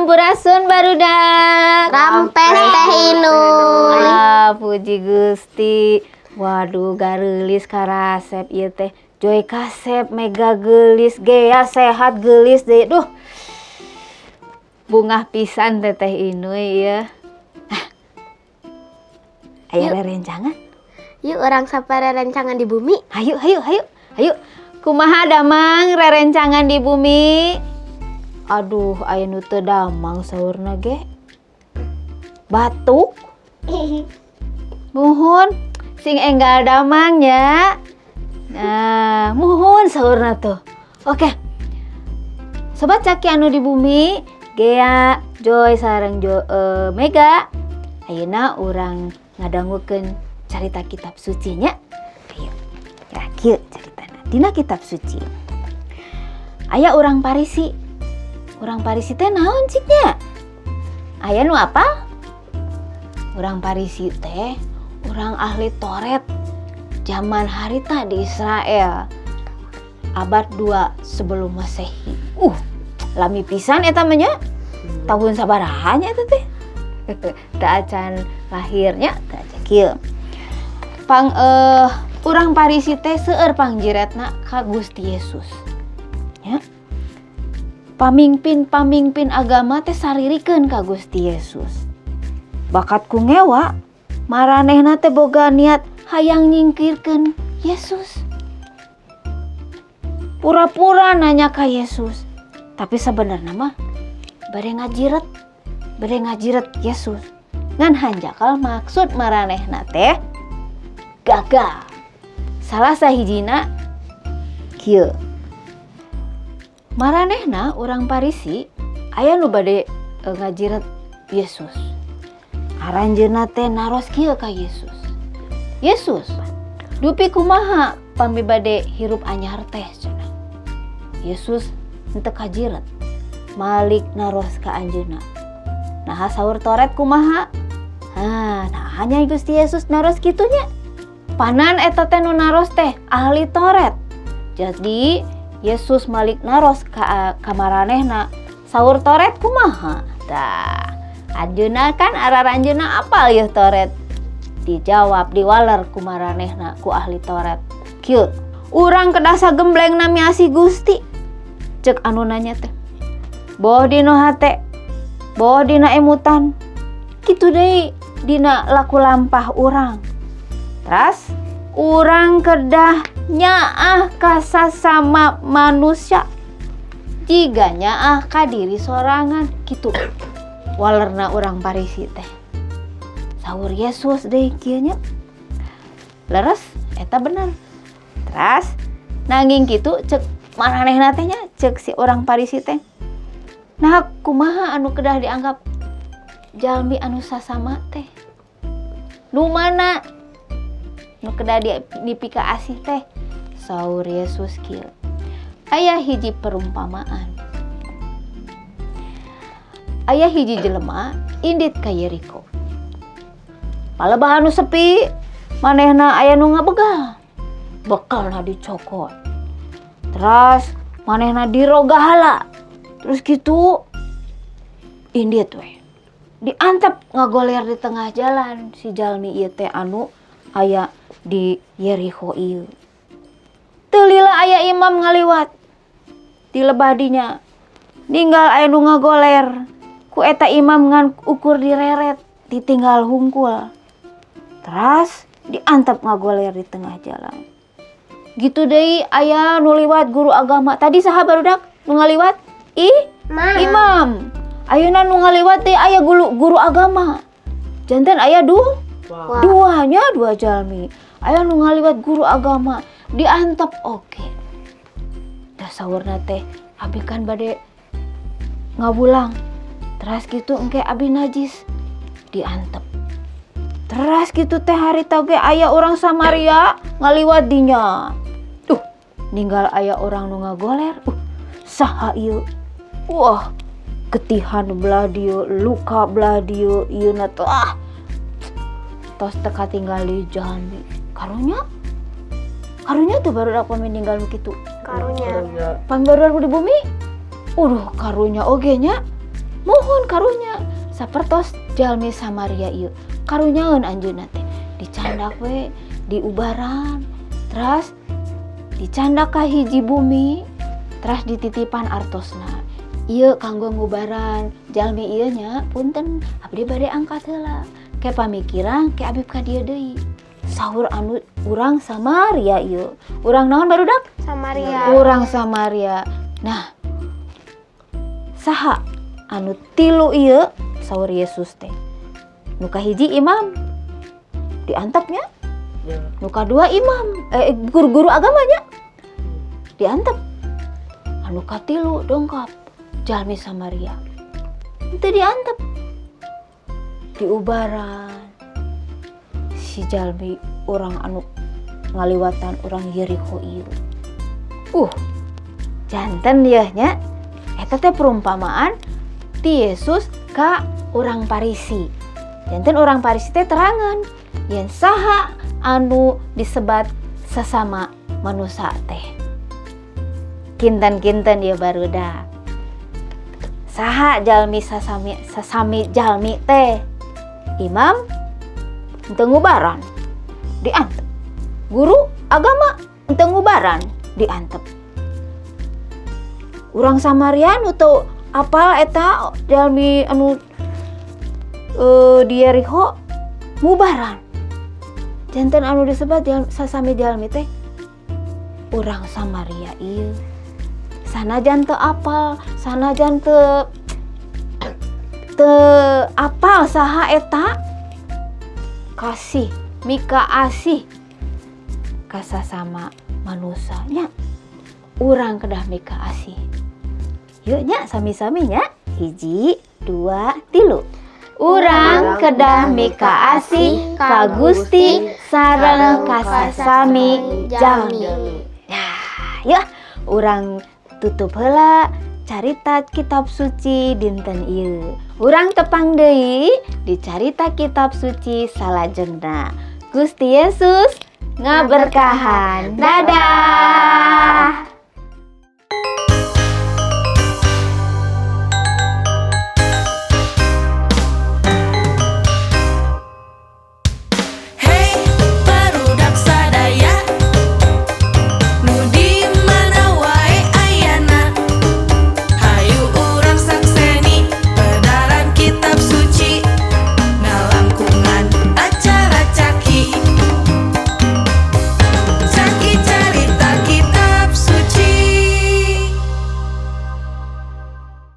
Sampurasun, barudak. Rampes, Teh Inuy. Ah, puji Gusti. Waduh, gareulis karasep ieu teh. Joy kasep, Mega geulis, Gea sehat geulis deui. Duh. Bungah pisan Teteh Inuy ya. Ah. Aya Yuk. Rerencangan? Yuk, urang sapa rerencangan di bumi. Hayu, hayu, hayu. Hayu. Kumaha damang, rerencangan di bumi? Aduh, aya nu teu damang saurna ge. Batuk. Muhun, sing enggal damang nya. Nah, muhun saurna tuh. Oke. Sobat Caki anu di bumi, Gea, Joy sareng Mega. Ayeuna urang ngadangukeun carita kitab suci nya. Ayo. Ya, kieu caritana. Dina kitab suci. Aya urang Parisi. Urang Parisi teh naon cik nya? Aya nu apa? Urang Parisi teh urang ahli Toret zaman harita di Israel abad 2 sebelum Masehi. Lami pisan eta mah nya. Tahun sabaraha nya eta teh? Teu acan lahirnya, teu acan kieu. Pang urang Parisi teh seueur pangjiretna ka Gusti Yesus. Ya. Pamingpin-pamingpin agama teh saririkeun ka Gusti Yesus. Bakat ku ngewa, maranehna teh boga niat hayang nyingkirkeun Yesus. Pura-pura nanya ka Yesus, tapi sebenarnya mah bade ngajiret Yesus. Ngan hanjakal maksud maranehna teh gagal. Salah sahijina kieu. Maranehna urang Parisi aya nu bade ngajiret Yesus. Aranjeunna teh naros kieu ka Yesus. "Yesus, dupi kumaha pami bade hirup anyar teh?" cenah. Yesus henteu kajiret. Malik naros ka anjeunna. "Nah, saur Toret kumaha?" Ha, nah hanya Gusti Yesus naros kitu nya. Panan eta teh nu naros teh ahli Toret. Jadi Yesus malik naros ka maranehna, "Saur Toret kumaha?" Tah, anjeunna kan araranjeunna apal yeuh Toret. Dijawab, diwaler ku maranehna, ku ahli Toret. Kieu, "Urang kedah sagembleng nami asih Gusti." Cek anu nanya teh. Boh dina hate, boh dina emutan. Kitu deui dina laku lampah urang. Teras urang kedah nyaah ka sasama manusia jiga nyaah ka diri sorangan, kitu walerna urang Parisi teh. Saur Yesus deui kieu nya, "Leres, eta bener." Teras nanging kitu cek maranehna teh nya, cek si orang Parisi teh, "Nah, kumaha anu kedah dianggap jalmi anu sasama teh? Nu mana nu kedah dipika asih teh?" Saur Yesus kieu, aya hiji perumpamaan. Aya hiji jelema indit ka Yeriko. Palebah anu sepi, manehna aya nu ngabegal. Bekalna dicokot. Terus manehna dirogahala. Terus gitu indit we. Diantep ngagoler di tengah jalan si jalmi ieu teh anu aya di Yeriko ieu. Teu lila aya imam ngaliwat di lebah dinya. Ninggal aya nu ngagoler. Ku eta imam ngan ukur direret, ditinggal hungkul. Teras diantep ngagoler di tengah jalan. Gitu deui aya nu liwat guru agama. Tadi saha, barudak, nu ngaliwat? Ih, Ma. imam. Ayeuna nu ngaliwat teh aya guru agama. Janten aya Wah. Duanya dua jalmi. Aya nu ngaliwat guru agama diantep oge. Da saurna teh, "Abi kan bade ngawulang. Teras gitu engke abi najis." Diantep. Teras gitu teh harita ge aya orang Samaria ngaliwat dinya. Tuh, ninggal aya orang nu ngagoler. Saha ieu? Wah, getihan belah dieu, luka belah dieu, ieu na teh ah. Tos teu katinggal di jalmi. Karunya? Karunya tuh barudak pami ninggal nu kitu. Karunya. Pami barudak di bumi? Uduh, karunya oge nya. Muhun, karunya sapertos jalmi Samaria ieu. Karunyaeun anjeunna teh. Dicandak we, diubaran, teras dicandak ka hiji bumi, teras dititipan artosna. Ieu kanggo ngubaran jalmi ieu nya, punten abdi bade angkat heula. Ke pamikiran ke abdi ka dieu deui. Saur anu urang Samaria ieu. Urang naon, barudak? Samaria. Urang Samaria. Nah, saha anu tilu ieu saur Yesus teh? Nu kahiji imam, diantepnya. Ya. Nu kadua imam, guru-guru agamanya, diantep. Anu katilu dongkap jalmi Samaria. Itu diantep. Diubaran si jalmi orang anu ngaliwatan, orang Yerikho ieu. Janten ieu nya, eta teh perumpamaan ti Yesus ka orang Parisi. Janten orang Parisi teh terangan yen saha anu disebat sesama manusia teh. Kinten-kinten ya, barudak. Saha jalmi sasami sasami jalmi teh? Imam henteu ngubaran, diantep. Guru agama henteu ngubaran, diantep. Urang Samaria nu teu apal eta jalmi anu di Yerikho ngubaran. Janten anu disebat sasami jalmi teh urang Samaria ieu. Sanajan teu apal, sanajan teu teu apal saha eta, kasih mika asih ka sasama manusia nya. Urang kedah mika asih. Yuk nya, sami-sami nya. Hiji, dua, tilu. Urang kedah mika asih ka Gusti sareng ka sasami jalmi. Nah, ya, urang tutup heula carita kitab suci dinten ieu. Urang tepang deui di carita kitab suci salajengna. Gusti Yesus ngaberkahan. Dadah.